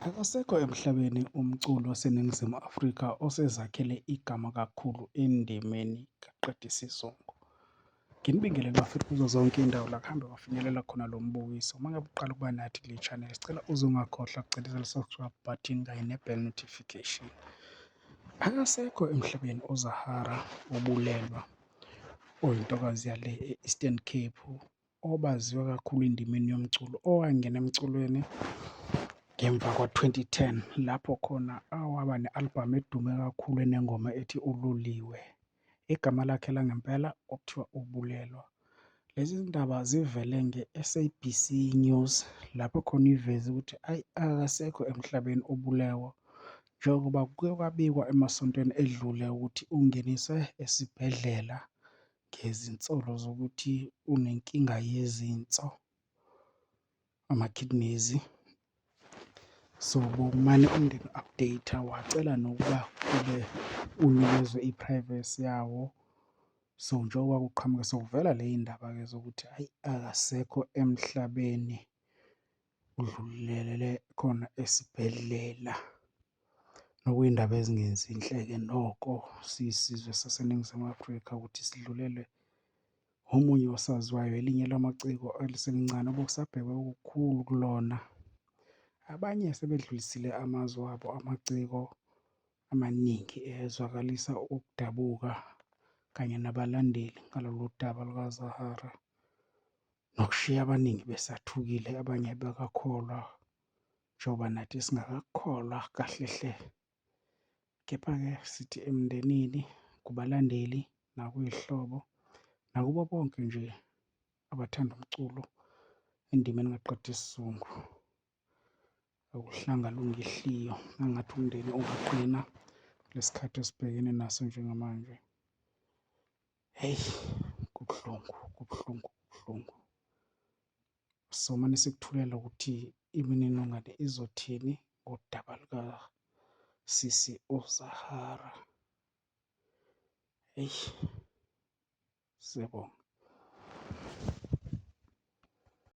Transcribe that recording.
Akasekho emhlabeni umculi waseNingizimu Afrika osezakhele igama kakhulu endimeni kaqedisizungu. Nginibingelele bafethu kuzo zonke iy'ndawo la kuhambe kwafinyelela khona lo mbukiso. Uma ngabe uqala ukuba nathi kule channel, sicela uze ungakhohlwa ukucindezela u-subscribe button kanye ne-bell notification. Akasekho emhlabeni uZahara uBulelwa oyintokazi yale e-Eastern Cape, obaziwa kakhulu endimeni yomculo, owangena emculweni ngemva kwa-2010 lapho khona awaba ne-album edume kakhulu enengoma ethi uLoliwe. Igama lakhe langempela okuthiwa uBulelwa. Lezi zindaba zivele nge-SABC News, lapho khona iveze ukuthi ayi, akasekho emhlabeni uBulewo, njengoba kuke kwabikwa emasontweni edlule ukuthi ungeniswe esibhedlela ngezinsolo zokuthi unenkinga yezinso, ama-kidneys. So, bowumane umndeni u-update-a, wacela nokuba kube unikezwe i-privacy yawo. So, njengoba kuqhamuka sekuvela le y'ndaba-ke zokuthi hhayi, akasekho emhlabeni, udlulele khona esibhedlela. Nokuyindaba ezingezinhle-ke noko siyisizwe saseNingizimu Afrika ukuthi sidlulelwe omunye wosaziwayo, elinye lamaciko eliselincane obekusabhekwe okukhulu kulona. Abanye sebedlulisile amazwi abo amaciko amaningi ezwakalisa ukudabuka kanye nabalandeli ngalolu daba lukaZahara, nokushiya abaningi besathukile, abanye abakakholwa njengoba nathi singakakukholwa kahle hle. Kepha-ke sithi emndenini, kubalandeli, nakwiy'hlobo, nakubo bonke nje abathanda umculo endimeni kaqedisizungu, akuhlanga lungehliyo. Engathi umndeni ungaqina kule sikhathi esibhekene naso njengamanje. Hheyi, kubuhlungu, kubuhlungu, kubuhlungu. Somane sikuthulela ukuthi imininingwane izothini ngodaba lukasisi uZahara. Eyi, siyabonga.